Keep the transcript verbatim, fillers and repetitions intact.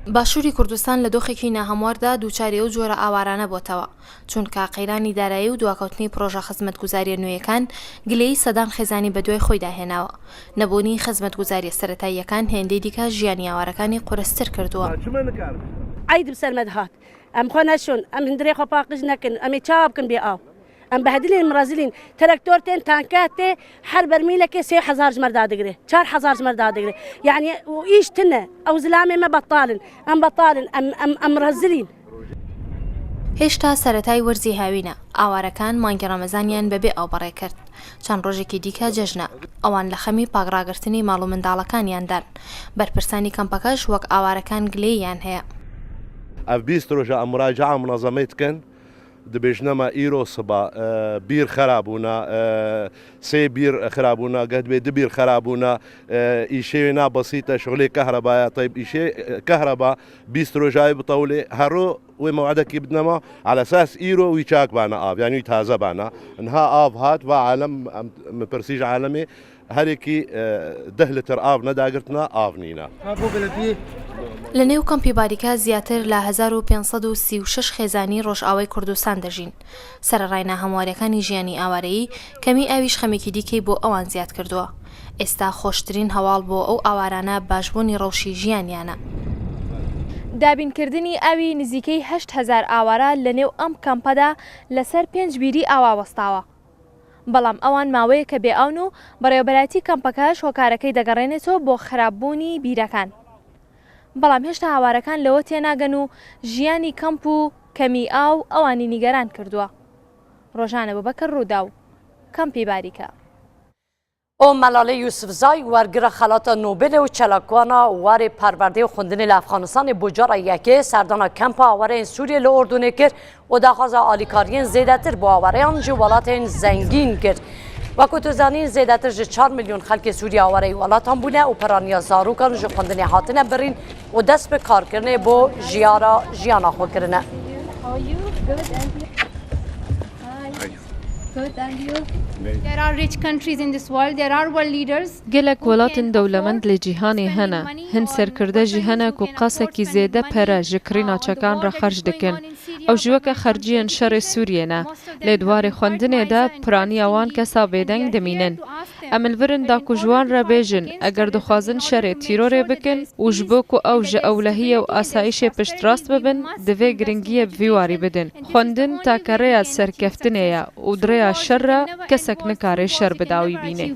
باشووری کوردستان لە دۆخێکی ناهەمواردا دووچاری ئەو جۆرە ئاوارانە بۆتەوە، چونکە قەیرانی دارایی و دواکەوتنی پرۆژە خزمەتگوزاریە نوێیەکان گلەیی سەدان خێزانی بە دوای خۆیدا هێناوە. نەبوونی خزمەتگوزاریە سەرەتاییەکان هێندەی دیکە ژیانی ئاوارەکانی قورستر کردووە. عەید bi ser me dihat. Em xwe neşon, em hundirê xwe paqij nekin, em ê çawa bikin bê av? Em behdilîn, em rezilîn. Traktor tên, tanker tê, her bermîlekê sê hezar ji me re dadigire, çar hezar ji me re dadigire. Yanî û îş tune, ew zilamê me betal in. Em betal in, em, em, em rezilîn. هێشتا سەرەتای وەرزی هاوینە. ئاوارەکان مانگی ڕەمەزانیان بەبێ ئاو بەڕێ کرد. چەند ڕۆژێکی دیکە جەژنە. ئەوان لە خەمی پاکڕاگرتنی ماڵ و منداڵەکانیاندان. بەرپرسانی کەمپەکەش وەک ئاوارەکان گلەییان هەیە. Ev bîst roja em muraca'a munazemê dikin. Dibêjine me îro siba, e, bîr xera bûne, e, sê bîr xera bûne, geh dibê du bîr xera bûne, e, îşê wê na besît e, şixulê kehreba ye, teyb îşê, e, kehreba bîst rojayê bitewlê, hero wê mewedekî bidine me, ala esas îro wî çak bane av, yanî wî taze bane. Niha av hat, va alem, em, min pirsî ji alemê, Herêkî, e, deh litir av nedagirtina, av nîne. لە نێو کەمپی باریکە زیاتر لە هەزار و پێنج سەد و سی و شەش خێزانی ڕۆژئاوای کوردستان دەژین. سەرەڕای ناهەمواریەکانی ژیانی ئاوارەیی، کەمی ئاویش خەمێکی دیکەی بۆ ئەوان زیاد کردووە. ئێستا خۆشترین هەواڵ بۆ ئەو ئاوارانە باشبوونی ڕەوشی ژیانیانە. دابینکردنی ئاوی نزیکەی هەشت هەزار ئاوارە لە نێو ئەم کەمپەدا لەسەر پێنج بیری ئاوا وەستاوە. بەڵام ئەوان ماوەیەکە بێ ئاون و بەڕێوەبەرایەتی کەمپەکەش هۆکارەکەی دەگەڕێنێتەوە بۆ خراپبوونی بیرەکان. بەڵام هێشتا ئاوارەکان لەوە تێناگەن و ژیانی کەمپ و کەمی ئاو ئەوانی نیگەران کردووە. ڕۆژانە بوبەکر، ڕووداو، کەمپی باریکە. û Melalê Yusufzay, wergira Xelata Nobelê û çalakwana warê perwerdê û xwendinê li Efxanistanê bo cara yekê serdana kempa awareyên Sûriyê li Urdunê kir û daxwaza alîkariyên zêdetir bo awareyan ji welatên zengîn kir. Wekû tu zanîn, zêdetir ji çar milyon xelkê Sûriyê awareyî welatan bûne û piraniya zarokan ji xwendinê hatine birîn û dest bi karkirinê bo jiyara jiyana xwe kirine. There are rich countries in this world, there are world leaders. Gelek welatên dewlemend li cîhanê hene. Hin serkirde jî hene ku qasekî zêde pere ji kirîna çekan re xerc dikin. Ew ji weke xerciyên şerê Sûriyê ne. Lê di warê xwendinê de piraniya wan kesa bêdeng dimînin. Em li vir in da ku ji wan re bêjin, eger dixwazin şerê tîrorê bikin û ji bo ku ew ji ewlehiyê û asayîşê piştrast bibin, divê giringiyê bi vî warî bidin. Xwendin take rêya serkeftinê ye û di rêya şer re kesek nikare şer bi dawî bîne.